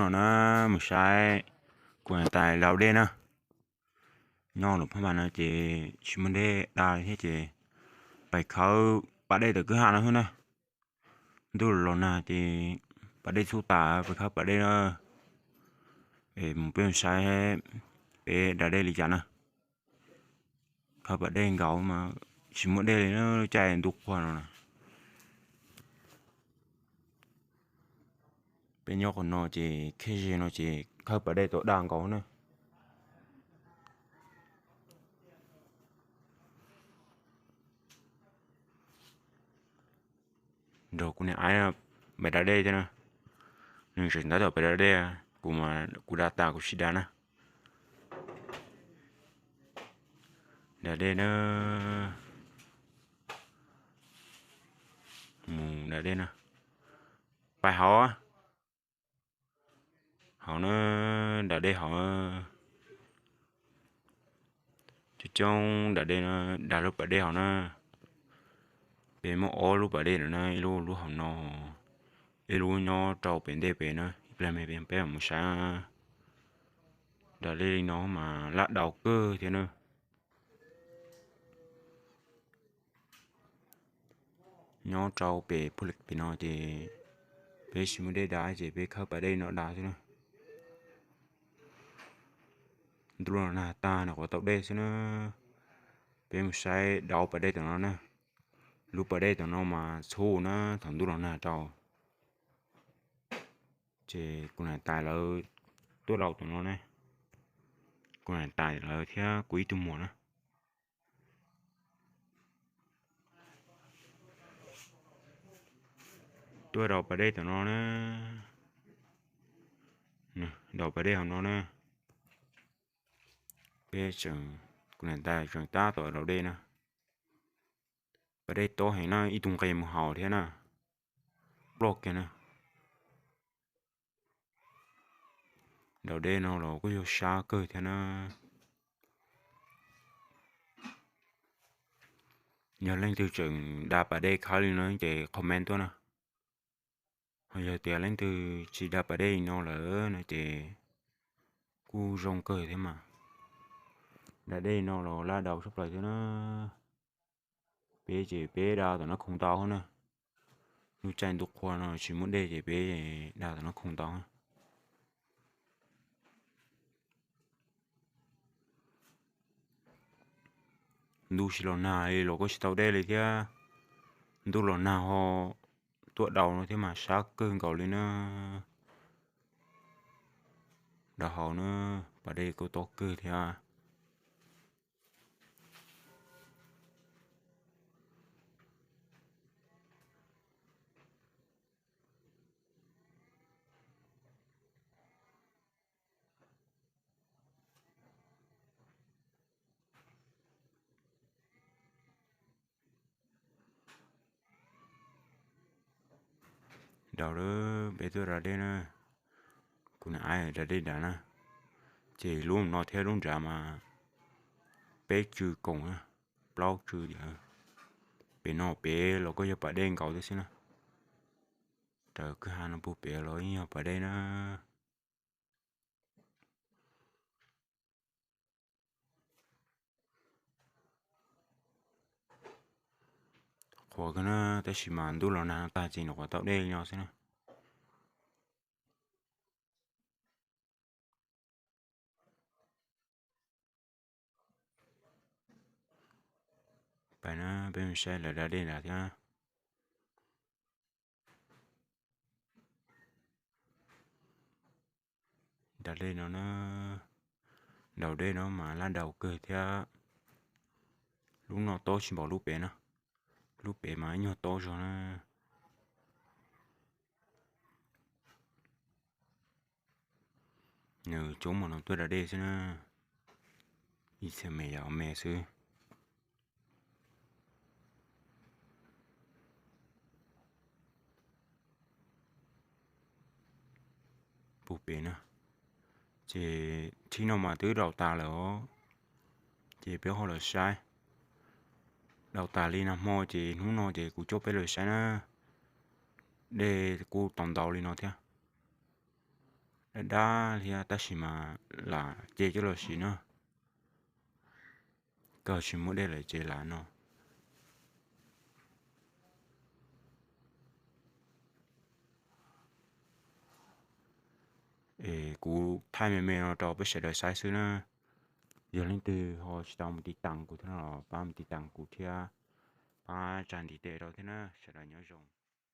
No na, mus saib kuv niam tais daus dej na. Nyob lub phab mas no ces tsis muaj dej da li thiab ces pais khawb pas dej tom kwj ha no xwb na. Ntuj los nag ces pas dej txhub tas, pais khawb pas dej na. Es mus peb mus saib peb da dej li cas na. Khawb pas dej nkaus mas tsis muaj dej li na, caij ntuj quag no na. Peb nyob qhov no ces kheb ze no ces khawb pas dej tau da nkaus na. Nrog kuv niam ais pais da dej thiab na. Nws tseem tab tom pais da dej, kuv mas kuv da tas kuv tsis da na. Da dej na. Mus da dej na. Pais hauv, hauv na, da dej hauv. Coob coob da dej no, da lub pas dej hauv na. Peb muaj ob lub pas dej no na, ib lub lub hauv no, ib lub nyob rau pem ntej pem na, ib pliag peb mam mus saib. Da dej li no mas laj daus kawg thiab na. Nyob rau pem phuj lim pem no ces peb tsis muaj dej da ces peb khawb pas dej no da xwb na. Ntuj los nag tag no quav tau dej xwb na. Peb mus saib daus pas dej tom no na. Lub pas dej tom no mas txhub na, thaum ntuj los nag rau. Ces kuv niam tais lawv tuaj daus tom no ne. Kuv niam tais lawv thiab kuv ib tug muam na. Tuaj daus pas dej tom no na. Daus pas dej hauv no na. Peb tseem, kuv niam tais tseem tab tom daus dej na. Pas dej tob heev na, ib tug nqe mus haus thiab na. Ploj kiag na. Daus dej no los kuj yog sab kawg thiab na. Yog leej twg tseem da pas dej khawb li no ces comment tuaj na. Ho yog tias leej twg tsis da pas dej li no lawm no ces kuj zoo kawg thiab mas. Da dej no los laj daus tshaj plaws thiab na. Peb ces peb da tom no khoom tau na. Lub caij ntuj qhua no tsis muaj dej ces peb da tom no khoom tau. Ntuj tsis los nag li los kuj tsis tau dej li thiab. Ntuj los nag ho tuaj daus no thiab mas sab kawg nkaus li na. Daus hauv na, pas dej kuj tob kawg thiab. Daus lawm, peb tuaj da dej na. Kuv niam ais da dej nrad na. Ces lub no thiab lub nrad mas peb tsw koom na, plaub tsw tias. Pem no pem los kuj yog pas dej nkaus thiab xwb na. Raws kwj ha no puag pem los yeej yog pas dej na. Qhuav kawg na, tab sis mas ntuj los nag tag ces nws quav tau dej li no xwb na. Pais na, peb mus saib lawv da dej nrad thiab. Da dej no na, daus dej no mas laj daus kawg thiab. Lub no tob tsis npaum lub pem na, lub pem mas nyuag tob zog na. Nws coob mas nws tuaj da dej xwb na, ib txhia me yam me xwb. Puag pem na, ces thib no mas twb daus tas lawm os, ces peb ho los saib. Daus tas li nag hmo ces hnub no ces kuv coj peb los saib na, dej kuj tau ntau li no thiab. dab dab thiab tab sis mas lam ce coj los siv no. Koj tsis muaj dej lawm ces lam no. Es kuv thaij me me no rau peb sawv daws saib xwb na. Yog leej twg ho tsis tau mus tiv tas kuv thiab no los pab mus tiv tas kuv thiab, pab tsa ntiv tes rau thiab na. Sawv daws nyob zoo.